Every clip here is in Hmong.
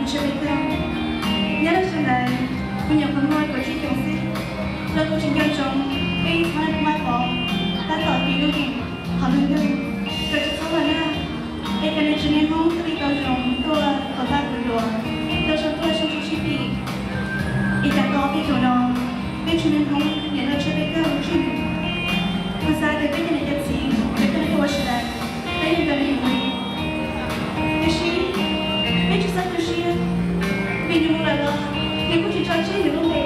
Nyob rau sawv ntawd, kuv nyuam qhuav muaj kaum tsib xyoos xwb, los kuv tsis nco ntsoov peb ib txhia Hmoob Vaj Pov tab tom tiv lub yeem qhov lub ntuj, kom tsis txhob los nag, es kom nws tsev neeg Hmoob thiaj li tau zoo tuaj kom tag kuv yuav tau zoo tuaj sib txhua sib pim. Es cas tau ob peb xyoos no, peb tsev neeg Hmoob niam loj tshiab peb kawg ua tsis nws. Kuv xav tias peb cov niam cov txiv, peb cov neeg ua si lawm, peb yeej nco nws heev li. Tiam sis peb tsis txhob tu siab, vim nws mus lawm los nws kuj tsis tso tseg nws lub npe,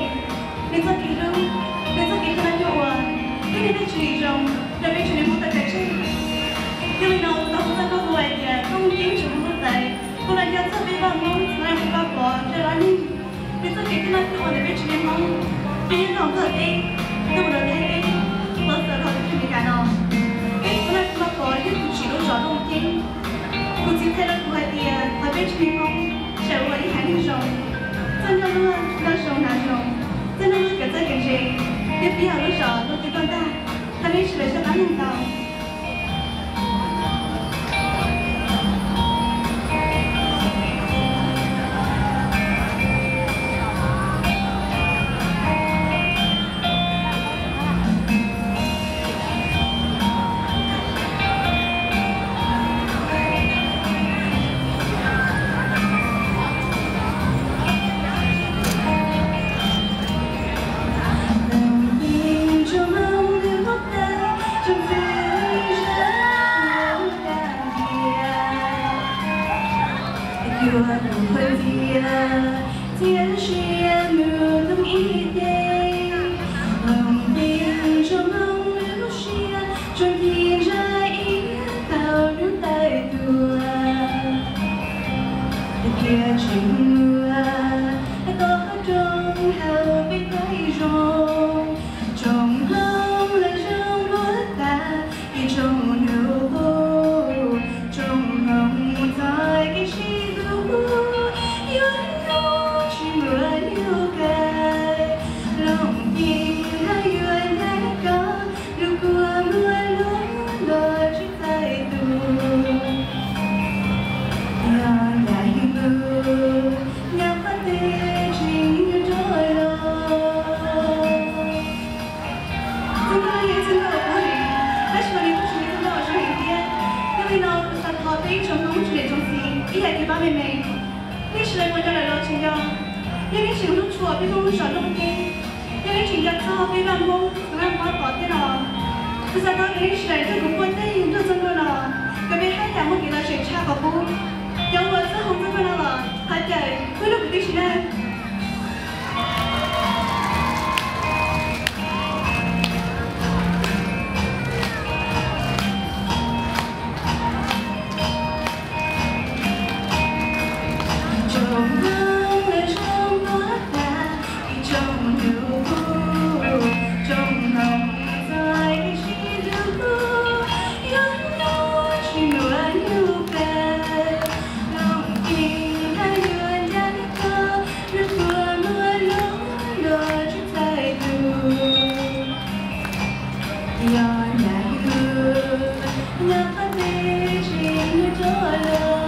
nws txoj kev hlub, nws txoj kev coj noj coj ua, thiab nws tej tswv yim zoo rau peb tsev neeg Hmoob tau kawm tseg. Yog li no kuv tau hu txoj koob hmoov hais tias koob yeej tsoom Hmoob lub txais, kuv los nco txog peb vaj Hmoob txhua leej txhua tus pov rau lawv neeg. Nws txoj kev coj noj coj ua ntawm peb tsev neeg Hmoob, peb nyob rau Nplog teb, nyob rau Thaib teb, los txog rau teb chaws Amelikas no, peb txhua leej txhua tus pov yog tus tsim lub zos Looj Ceeb. Kuv txiv txhais rau kuv hais tias thov peb tsev neeg Hmoob sawv ua ib haiv neeg zoo, txawj noj luag noj zoo hnav zoo, txawj noj luag kawm txawj kawm ntse, thiab pib hauv lub zos Looj Ceeb tuaj ntag. Thov nej sawv daws zam lub neej tau. Yuav mus qhov ntxias, txiav siab mus thoob ib teg. Looj Ceeb zoo hmoov lub siab, zoo ci ntsa ib tau hnub tawm tuaj. Tiag tiag tseem muaj toj qab roob hauv peb teb zoo, tsoom hlob lawv zoo luaj tas, ib tsoom nyuj qus, tsoom hlob mus txog kev sib hlub, yuav nyob tsis muaj nyuj kawg. Looj Ceeb hab yuav ncaim koj, lub kua muag luag los tsis txais tus. Yog yam yus mus, nyab qhov twg tseem yuav rov los. Txij nkauj yog ib txij nkauj uas kub heev, tab sis mas nws kuj tseem yog ib txij nkauj uas zoo heev thiab. Yog li no kuv xav thov peb ib tsoom Hmoob tsoom niam tsoom txiv ib yam kev pab me me. Nej sawv daws puas nco lawm los tseem nco? Yog nej tseem hlub tshua peb Hmoob lub zos Looj Ceeb, yog nej tseem nco txog peb vaj Hmoob txhua leej txhua tus thiab no, kuv xav thov kom nej sawv daws nrog kuv quaj teg nrog txoj nkauj no, kom peb haj yam muaj kev lom zem tshaj qhov qub. Cov uas txawj hoo txoj nkauj no los thov caw peb lub kwv tij sim neej. Yog nyab yus, nyab qhov twg tseem yuav rov los.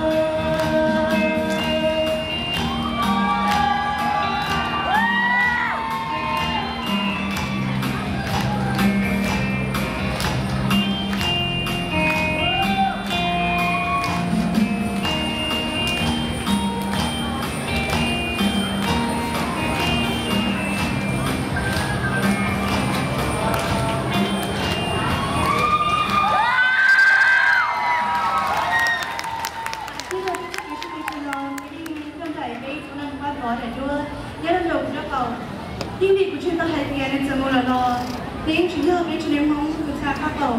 Nyob rau peb txoj kev sib hlub tshaj no, kuv yeej tuaj nrog peb txhua leej pab thov daim duab nyob rau nraum kuv nraub qaum. Yeej vim kuv tseem tau hais tias nws txawm mus lawm los nws yeej tseem yog peb tsev neeg Hmoob tus txha qab qaum.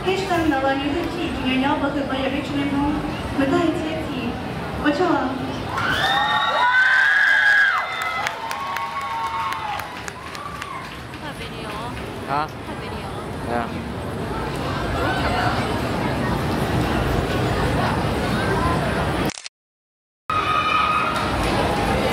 Thiab tsis tas li ntawd los nws twb tseem nyob nyob pov hwm pov yawm peb tsev neeg Hmoob mus tag txhiab txhis. Ua tsaug. Hã? Hã?